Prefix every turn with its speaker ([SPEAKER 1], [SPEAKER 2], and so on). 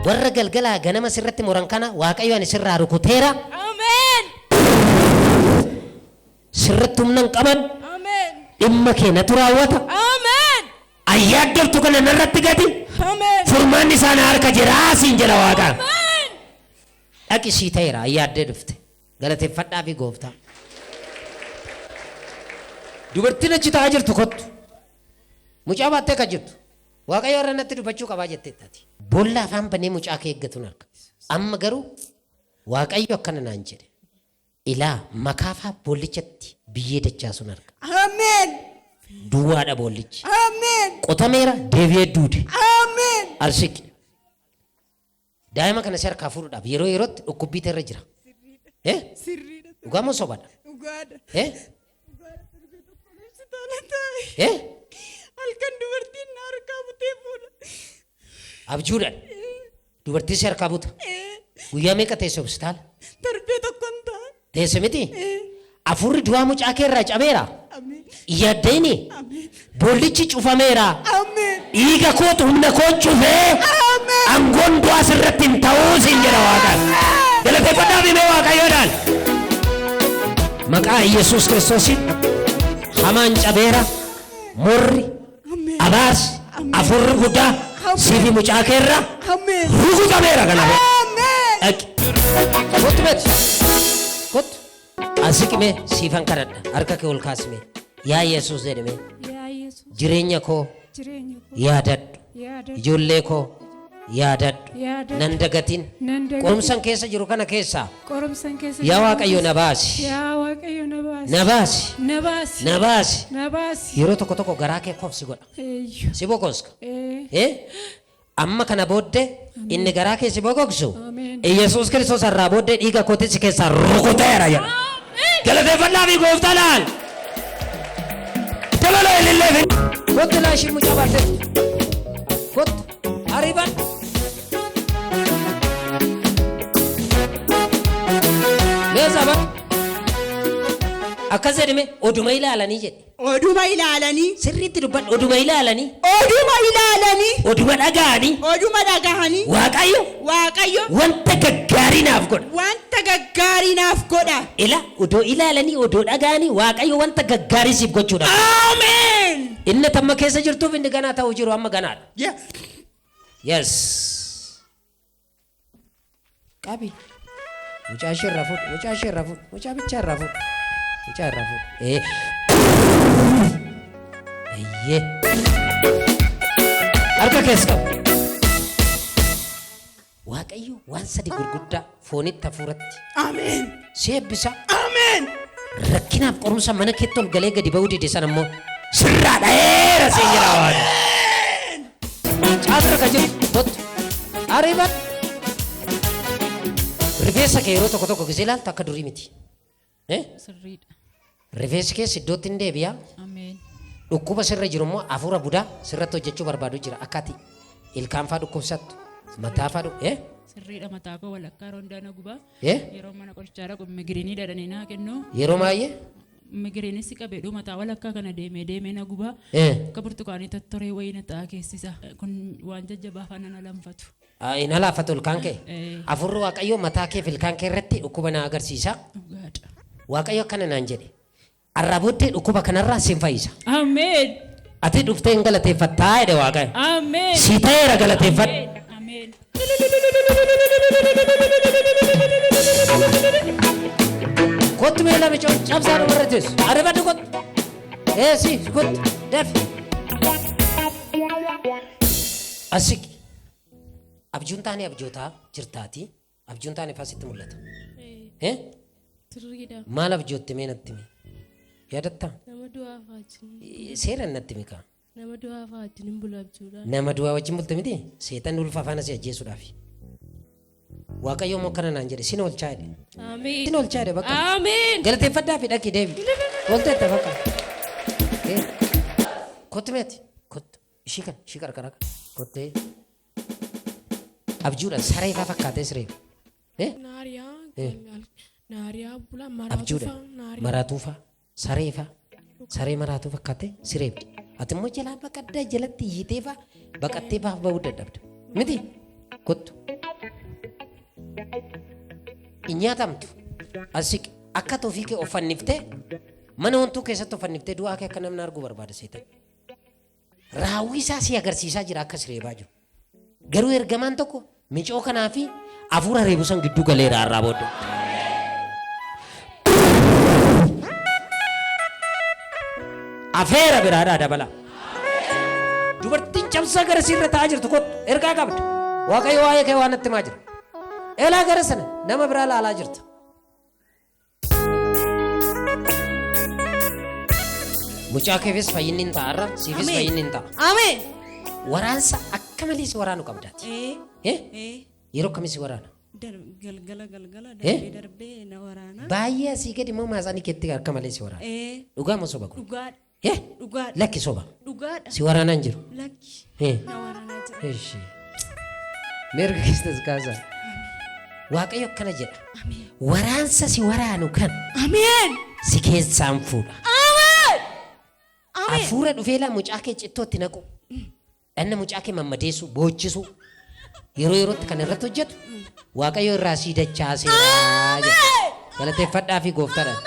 [SPEAKER 1] Warra galgalaa ganama sirratti moran kana Waaqayyo ani sirraa rukuteera.
[SPEAKER 2] Ameen.
[SPEAKER 1] Sirratti humna hin qaban.
[SPEAKER 2] Ameen.
[SPEAKER 1] Dhimma kee natu raawwata.
[SPEAKER 2] Ameen.
[SPEAKER 1] Ayyaaddoftu kana narratti gati.
[SPEAKER 2] Ameen.
[SPEAKER 1] Furmaanni isaa na harka jira siin jedha Waaqaan.
[SPEAKER 2] Ameen.
[SPEAKER 1] Dhaqi sii ta'eera ayyaaddee dhufte. Galateeffadhaa fi gooftaa. Dubartiin achi taa'aa jirtu kottu. Mucaa baattee kan jirtu. Waaqayyo irra natti dubbachuu qabaa jetteettaati. Boolla afaan banee mucaa kee eeggatuun arga. Amma garuu Waaqayyo akkana naan jedhe. Ilaa makaafaa boollichatti biyyee dachaasuun arga.
[SPEAKER 3] Ameen.
[SPEAKER 1] Duwwaadha boollichi.
[SPEAKER 3] Ameen.
[SPEAKER 1] Qotameera deebi'ee duude.
[SPEAKER 3] Ameen.
[SPEAKER 1] Arsiqi. Daa'ima kana si harkaa fuudhuudhaaf yeroo yerootti dhukkubbiitu irra jira. Eh?
[SPEAKER 3] Sirriidha.
[SPEAKER 1] Dhugaa moo sobadha?
[SPEAKER 3] Dhugaadha.
[SPEAKER 1] Eh?
[SPEAKER 3] Dhugaadha. Torbee tokko hospitaala taa'e.
[SPEAKER 1] Eh?
[SPEAKER 3] Halkan dubartiin na harkaa butee fuudha.
[SPEAKER 1] Abjuudhaan. Dubartii si harkaa buta. Guyyaa meeqa teesse hospitaala?
[SPEAKER 3] Torbee tokkon taa'e.
[SPEAKER 1] Teesse miti? Afurri du'aa mucaa kee irraa cabeera.
[SPEAKER 3] Ameen.
[SPEAKER 1] Yaaddeenii?
[SPEAKER 3] Ameen.
[SPEAKER 1] Boollichi cufameera.
[SPEAKER 3] Ameen.
[SPEAKER 1] Dhiiga kootu humna koo cufee
[SPEAKER 3] Ameen.
[SPEAKER 1] aangoon du'aa sirratti hin ta'uu siin jedha Waaqaan. Galateeffadhaa fi mee Waaqayyoodhaan. Maqaa Yesuus Kiristoosiin hamaan cabeera, morri,
[SPEAKER 3] Ameen.
[SPEAKER 1] abaarsi, afurri guddaa siifi mucaa keerra
[SPEAKER 3] Ameen.
[SPEAKER 1] rukutameera kana.
[SPEAKER 3] Ameen.
[SPEAKER 1] Dhaqi. Kottu beeti. Kottu. Asi qimee siifan kadhadha. Harka kee ol kaasime. Yaa Yesuus jedhime.
[SPEAKER 4] Yaa Yesuus,
[SPEAKER 1] Jireenya koo
[SPEAKER 4] jireenya koo
[SPEAKER 1] yaadadhu.
[SPEAKER 4] yaadadhu.
[SPEAKER 1] Ijoollee koo yaadadhu.
[SPEAKER 4] Yaadadhu.
[SPEAKER 1] Nan dagatin.
[SPEAKER 4] Nan dagatin.
[SPEAKER 1] Qorumsan keessa jiru kana keessaa
[SPEAKER 4] Qorumsan keessa
[SPEAKER 1] yaa
[SPEAKER 4] jiru
[SPEAKER 1] Waaqayyo na baasi.
[SPEAKER 4] Yaa Waaqayyo na baasi.
[SPEAKER 1] Na baasi.
[SPEAKER 4] Na baasi.
[SPEAKER 1] Na baasi.
[SPEAKER 4] Na baasi.
[SPEAKER 1] Yeroo tokko tokko garaa kee kofsi godha.
[SPEAKER 4] Eeyyo.
[SPEAKER 1] Si bokoska.
[SPEAKER 4] Ee.
[SPEAKER 1] Eh? Amma kana booddee inni garaa kee si bokoksu.
[SPEAKER 4] Ameen.
[SPEAKER 1] Yesuus Kiristoos irraa booddee dhiiga kootii si keessaa rukuteera jedha. Galateeffadhaa fi gooftaadhaan. Dabaloo ilillee fi. Kottu laashii mucaa baattee. Kottu ariifadhu. Leessa ba. Akkas jedhime oduma ilaalanii jedhe.
[SPEAKER 3] Oduma ilaalanii.
[SPEAKER 1] Sirriitti dubbadhu oduma ilaalanii.
[SPEAKER 3] Oduma ilaalanii.
[SPEAKER 1] Oduma dhaga'anii.
[SPEAKER 3] Oduma dhagahanii.
[SPEAKER 1] Waaqayyo
[SPEAKER 3] Waaqayyo
[SPEAKER 1] wanta gaggaarii naaf godha.
[SPEAKER 3] wanta gaggaarii naaf godha.
[SPEAKER 1] Ila odoo ilaalanii odoo dhaga'anii Waaqayyo wanta gaggaarii siif gochuudha.
[SPEAKER 3] Ameen.
[SPEAKER 1] Inni tamma keessa jirtuuf inni ganaa ta'uu jiru amma ganaadha.
[SPEAKER 3] Yeah.
[SPEAKER 1] Yes. Qabi. Mucaa ishee irraa fuudhu. Mucaa ishee irraa fuudhu. Mucaa bichaa irraa fuudhu. Mucaa irraa fuudhu. Ee. Eeyyee. Harka keessa qabu. Waaqayyo waan sadi gurguddaa foonitti hafuuratti
[SPEAKER 3] Ameen.
[SPEAKER 1] si eebbisa.
[SPEAKER 3] Ameen.
[SPEAKER 1] Rakkinaaf qorumsa mana keetti ol galee gadi ba'uu dide sana immoo sirraa dha'eera siin jedha Waaqni. Caasirra kan jiru kottu ariifadhu. Rifeensa kee yeroo tokko tokko gisee ilaaltu akka durii miti. Eh?
[SPEAKER 5] Sirriidha.
[SPEAKER 1] Rifeensi keessa iddootti hin deebi'a.
[SPEAKER 5] Ameen.
[SPEAKER 1] Dhukkuba sirra jiru immoo hafuura budaa sirratti hojjechuu barbaadu jira. Akka ati ilkaan faa dhukkubsattu mataa faa eh?
[SPEAKER 5] Sirriidha mataa koo walakkaa yeroo hundaa na gubaa.
[SPEAKER 1] Eh?
[SPEAKER 5] Yeroo mana qorichaa dhaqu migiriinii dhadhanii naa kennu.
[SPEAKER 1] Yeroo baay'ee
[SPEAKER 5] Migiriinis qabeedhu mataa walakkaa kana deemee deemee na gubaa.
[SPEAKER 1] Eh?
[SPEAKER 5] Akka burtukaanii tottoree wayii na ta'a keessisa. Kun waan jajjabaa faana na lamfatu.
[SPEAKER 1] Hin alaafatu ilkaan kee.
[SPEAKER 5] Eh.
[SPEAKER 1] Hafuurri Waaqayyoo mataa kee fi ilkaan kee irratti dhukkuba na agarsiisa.
[SPEAKER 5] Dhugaadha.
[SPEAKER 1] Waaqayyo akkana naan jedhe. Arraa booddee dhukkuba kanarraa sin fayyisa.
[SPEAKER 5] Ameen.
[SPEAKER 1] Ati dhuftee hin galateeffattaa jedhe Waaqayyo.
[SPEAKER 5] Ameen.
[SPEAKER 1] Si ta'eera galateeffadhu.
[SPEAKER 5] Ameen.
[SPEAKER 1] Kottu mee lamicha cabsaa dhumarra teessu. Ariifadhu kottu. Eessi kottu dafi. Asiqi. Abjuun taane abjootaa jirtaati. Abjuun taane faa sitti mul'ata. Eh?
[SPEAKER 2] Sirriidha.
[SPEAKER 1] Maal abjootte mee natti himi? Yaadattaa?
[SPEAKER 2] Nama du'aa fa'aa wajjin.
[SPEAKER 1] Seeraan natti himi kaa.
[SPEAKER 2] Nama du'aa fa'aa wajjin hin bulu abjuudhaan.
[SPEAKER 1] Nama du'aa wajjin bulte miti? Seexanni ulfa faana si ajjeesuudhaaf. Waaqayyo immoo akkana naan jedhe sin oolchaa jedhe.
[SPEAKER 2] Ameen.
[SPEAKER 1] Sin oolchaa jedhe bakka.
[SPEAKER 2] Ameen.
[SPEAKER 1] Galateeffadhaa fi dhaqi deebi. Oolteetta bakka. Kottu meeti? Kottu. Ishii kana ishii qarqara kana. Kottee. Abjuudhaan saree faa fakkaatee siree. Eh?
[SPEAKER 2] Naariyaa.
[SPEAKER 1] Eh.
[SPEAKER 2] Naariyaa bulaa maraatuu
[SPEAKER 1] Abjuudhaan
[SPEAKER 2] fa'aa. Naariyaa.
[SPEAKER 1] maraatuu faa saree faa saree maraatuu fakkaatee sireebdi. Ati immoo jalaa baqaddaa jalatti hiitee faa baqattee faa ba'uu dadhabda. Miti? Kottu. Hin nyaatamtu. As siqi. Akka ofii kee of fanniftee mana wantuu keessatti of fanniftee du'aa kee akka namni arguu barbaada seetan. Raawwii isaa si agarsiisaa jira akka si reebaa jiru. Garuu ergamaan tokko micoo kanaa fi hafuura reebu san gidduu galeera har'aa booddee. Afeera biraadhaa dabala. Dubartiin cabsaa gara siirra taa'aa jirtu kottu ergaa qabda. Waaqayyo waa'ee kee waan natti himaa jira. Elaa gara sana nama biraa laalaa jirta. Mucaa keefis fayyinni hin ta'a har'a siifis
[SPEAKER 3] Ameen.
[SPEAKER 1] fayyinni hin ta'a.
[SPEAKER 3] Ameen.
[SPEAKER 1] Waraansa akka malee si waraanu qabdaati.
[SPEAKER 3] Ee.
[SPEAKER 1] Eh?
[SPEAKER 3] Ee.
[SPEAKER 1] Yeroo akkamii si waraana?
[SPEAKER 3] Galgala galgala
[SPEAKER 1] Eh?
[SPEAKER 3] darbee darbee na waraana.
[SPEAKER 1] Baay'ee asii gadi immoo maasaanii keetti akka malee si waraana.
[SPEAKER 3] Ee.
[SPEAKER 1] Dhugaa moo soba kun?
[SPEAKER 3] Dhugaadha.
[SPEAKER 1] Eh?
[SPEAKER 3] Dhugaadha.
[SPEAKER 1] Lakki soba.
[SPEAKER 3] Dhugaadha.
[SPEAKER 1] Si waraanaa hin jiru.
[SPEAKER 3] Lakki.
[SPEAKER 1] Eh.
[SPEAKER 3] Na waraanaa jira.
[SPEAKER 1] Eshi. Mirga keessas kaasaa. Waaqayyo akkana jedha. Waraansa si waraanu kan
[SPEAKER 3] Ameen.
[SPEAKER 1] si keessaan fuudha.
[SPEAKER 3] Ameen. Ameen.
[SPEAKER 1] Hafuura dhufee laa mucaa kee cittootti naqu. Dhanna mucaa kee mammadeessu, boochisu. Yeroo yerootti kan irratti hojjetu Waaqayyo irraa sii dachaaseera jedha. Galateeffadhaa fi gooftaadhaan.